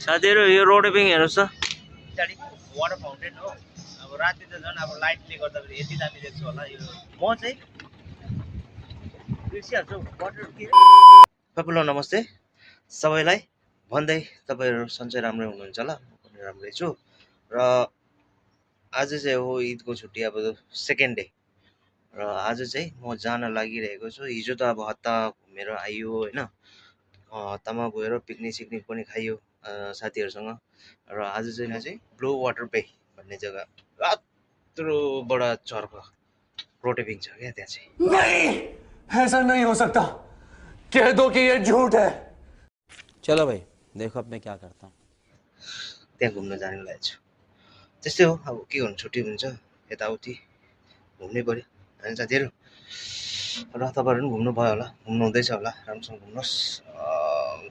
साथीहरु यो रोटेपिङ हेर्नुस् त पछाडि वाटर फाउन्टेन हो। अब राति त झन् अब लाइटले गर्दाखेरि यति दामी देख्छु होला यो। म चाहिँ बिर्सिहाल्छु वाटर के सबैलाई नमस्ते सबैलाई भन्दै तपाईँहरू सन्चै राम्रै हुनुहुन्छ होला। म पनि राम्रै छु र आज चाहिँ हो ईदको छुट्टी अब सेकेन्ड डे र आज चाहिँ म जान लागिरहेको छु। हिजो त अब हत्ता घुमेर आइयो होइन, हत्तामा गएर पिकनिक सिकनिक पनि खाइयो साथीहरूसँग र आज चाहिँ ब्लू वाटर पे भन्ने जग्गा यत्रो बडा चर्क रोटेपिङ छ क्या त्यहाँ चाहिँ। नहीं, ऐसा नहीं हो सकता, कह दो कि ये झूठ है। चलो भाइ देखो अब मैं क्या करता हूँ। त्यहाँ घुम्न जाने लागेको छु। त्यस्तै हो, अब के गर्नु, छुट्टी हुन्छ यताउति घुम्नै पऱ्यो होइन साथीहरू। र तपाईँहरू पनि घुम्नु भयो होला, घुम्नु हुँदैछ होला, राम्रोसँग घुम्नुहोस्।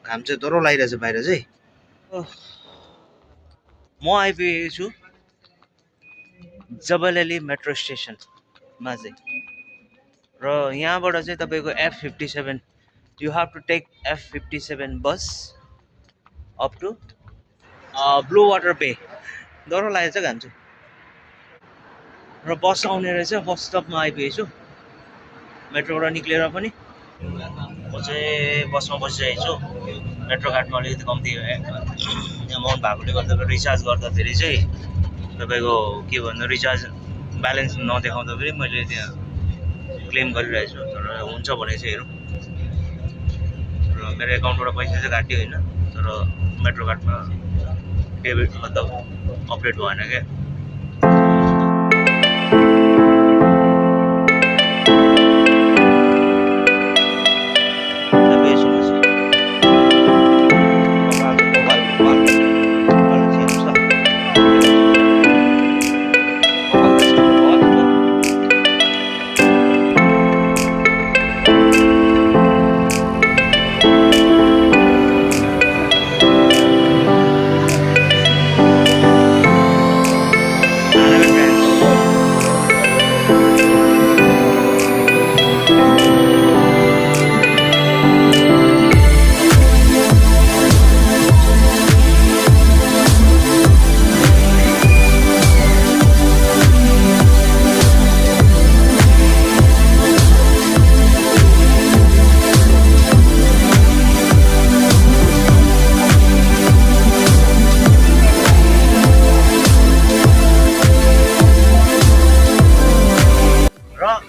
घाम चाहिँ डह्रो लागिरहेछ बाहिर चाहिँ। म आइपुगेको छु जबल अली मेट्रो स्टेसनमा चाहिँ र यहाँबाट चाहिँ तपाईँको F57 you have to take F57 bus up to blue water पे। डह्रो लागेको छ घाम चाहिँ र बस आउने रहेछ। बस स्टपमा आइपुगेको छु मेट्रोबाट निक्लेर पनि। म चाहिँ बसमा बसिरहेको छु। मेट्रो घाटमा अलिकति कम्ती एमाउन्ट भएकोले गर्दाखेरि रिचार्ज गर्दाखेरि चाहिँ तपाईँको के भन्नु रिचार्ज ब्यालेन्स नदेखाउँदाखेरि मैले त्यहाँ क्लेम गरिरहेको छु। तर हुन्छ भने चाहिँ हेरौँ। र मेरो एकाउन्टबाट पैसा चाहिँ काट्यो होइन, तर मेट्रो घाटमा डेबिट मतलब अपडेट भएन क्या।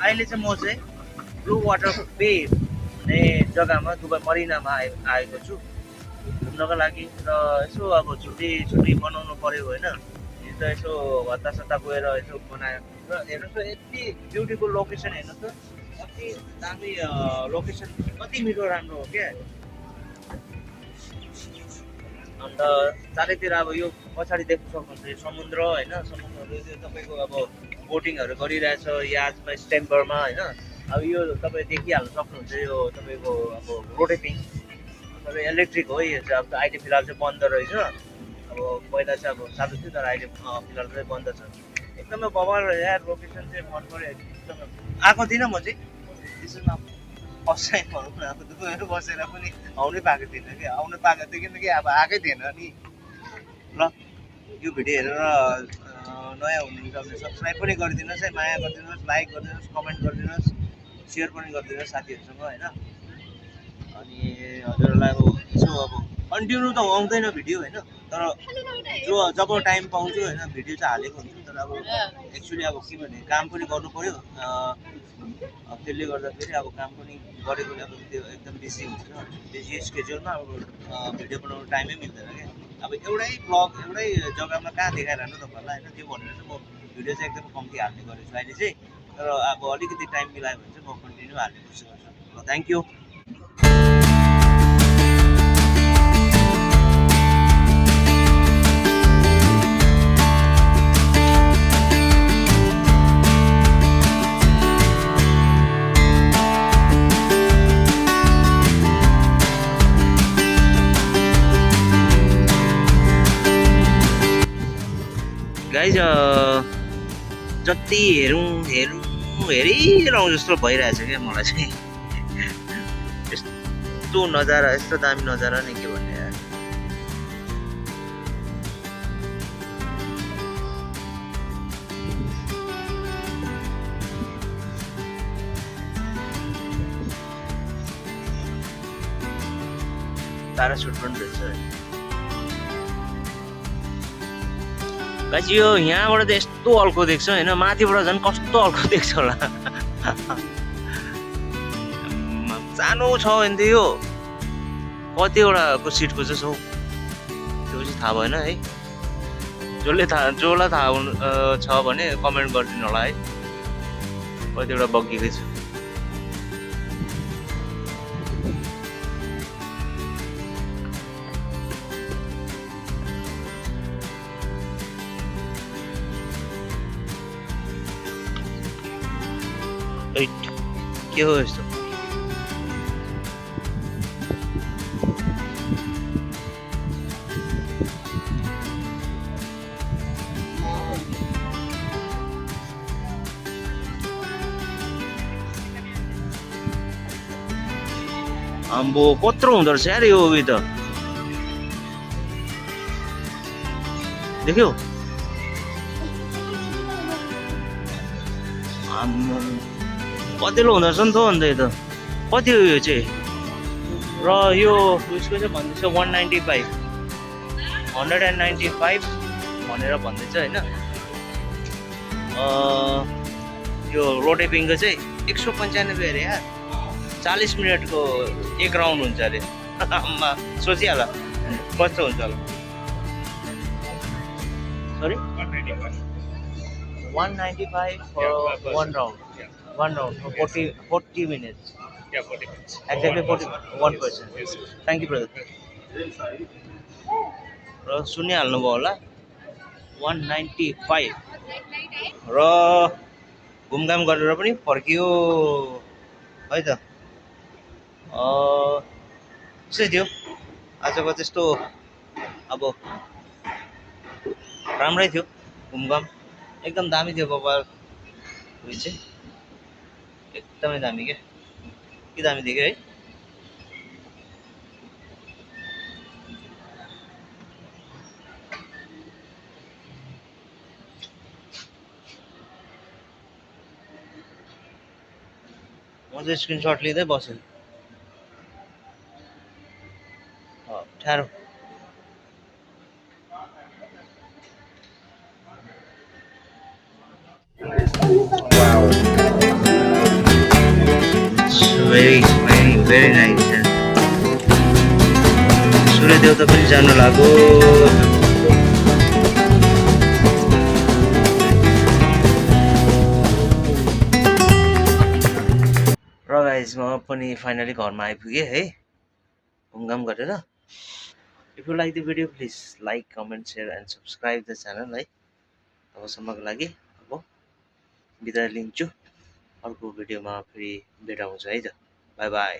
अहिले चाहिँ म चाहिँ ब्लू वाटर पे भन्ने जग्गामा दुबई मरिनामा आएको छु घुम्नको लागि। र यसो अब छुट्टी बनाउनु पर्यो होइन। यो त यसो हत्ता गएर यसो बनायो र हेर्नुहोस् त यति ब्युटिफुल लोकेसन। हेर्नुहोस् त कति दामी लोकेसन, कति मिठो राम्रो हो क्या। अन्त चारैतिर अब यो पछाडि देख्न सक्नुहुन्छ यो समुद्र होइन। समुद्रहरू तपाईँको अब बोटिङहरू गरिरहेछ याजमा स्टेम्बरमा होइन। अब यो तपाईँ देखिहाल्नु सक्नुहुन्छ यो तपाईँको अब रोटेपिङ तपाईँ इलेक्ट्रिक हो यो चाहिँ। अब अहिले फिलहाल चाहिँ बन्द रहेछ। अब पहिला चाहिँ अब चालु थियो तर अहिले फिलहाल चाहिँ बन्द छ। एकदमै बवाल यार लोकेसन चाहिँ मन पऱ्यो एकदमै। आएको थिइनँ म चाहिँ त्यसमा फर्स्ट टाइम भनौँ न। अब दुबईहरू बसेर पनि आउनै पाएको थिएन कि, आउनु पाएको थियो किनकि अब आएकै थिएन नि। ल यो भिडियो हेरेर नयाँ हुनुहुन्छ भने सब्सक्राइब पनि गरिदिनुहोस् है, माया गरिदिनुहोस्, लाइक गरिदिनुहोस्, कमेन्ट गरिदिनुहोस्, सेयर पनि गरिदिनुहोस् साथीहरूसँग होइन। अनि हजुरहरूलाई अब यसो अब कन्टिन्यू त आउँदैन भिडियो होइन, तर जब टाइम पाउँछु होइन भिडियो चाहिँ हालेको हुन्छु। तर अब एक्चुअली अब के भने काम पनि गर्नु पऱ्यो, त्यसले गर्दाखेरि अब काम पनि गरेकोले अब त्यो एकदम बिजी हुन्छ। बिजी स्केड्युलमा अब भिडियो बनाउनु टाइमै मिल्दैन क्या। अब एउटै ब्लग एउटै जग्गामा कहाँ देखाइरहनु तपाईँहरूलाई होइन। त्यो भनेर चाहिँ म भिडियो चाहिँ एकदम कम्ती हाल्ने गरेको छु अहिले चाहिँ। तर अब अलिकति टाइम मिलायो भने चाहिँ म कन्टिन्यू हाल्ने कोसिस गर्छु। ल थ्याङ्क यू। गाइज जति हेरिरहँ जस्तो भइरहेछ क्या मलाई चाहिँ। यस्तो नजारा, यस्तो दामी नजारा नि के भन्ने यार। प्यारासुट पनि रहेछ गाइस यो यहाँबाट त यस्तो अल्को देख्छ होइन माथिबाट झन् कस्तो अल्को देख्छ होला सानो छ भने त यो कतिवटाको सिटको चाहिँ छौ त्यो चाहिँ थाहा भएन है जसलाई थाहा छ भने कमेन्ट गरिदिनु होला है कतिवटा बग्गीकै छ के हो यस्तो आम्बो कत्रो हुँदो रहेछ यार यो उयो त देख्यौ आम्बो कतिलो हुँदो रहेछ नि त अन्त यो त कति हो यो चाहिँ र यो उयसको चाहिँ भन्दैछ 195 भनेर भन्दैछ होइन यो रोटेपिङको चाहिँ 195 अरे यार 40 मिनटको एक राउन्ड हुन्छ अरे आम्मा सोचिहाल कस्तो हुन्छ होला sorry 195 for one round for 40 minutes. Yeah, 40 minutes. Exactly 41%. Yes. Thank you brother. र सुनिहाल्नुभयो होला 195 र घुमघाम गरेर पनि फर्कियो है त त्यसै थियो आजको त्यस्तो अब राम्रै थियो घुमघाम एकदम दामी थियो बाबा उयो चाहिँ एकदमै दामी के दामी थियो है म चाहिँ स्क्रिनसट लिँदै बसेँ ठ्यारो very nice सूर्य देवता पनि जानु लाग्यो र गाइस म पनि फाइनली घरमा आइपुगेँ है घुमघाम गरेर if you like the video please like comment share and subscribe the channel है तबसम्मको लागि अब बिदा लिन्छु अर्को भिडियोमा फेरि भेट हुन्छ है त बाई बाई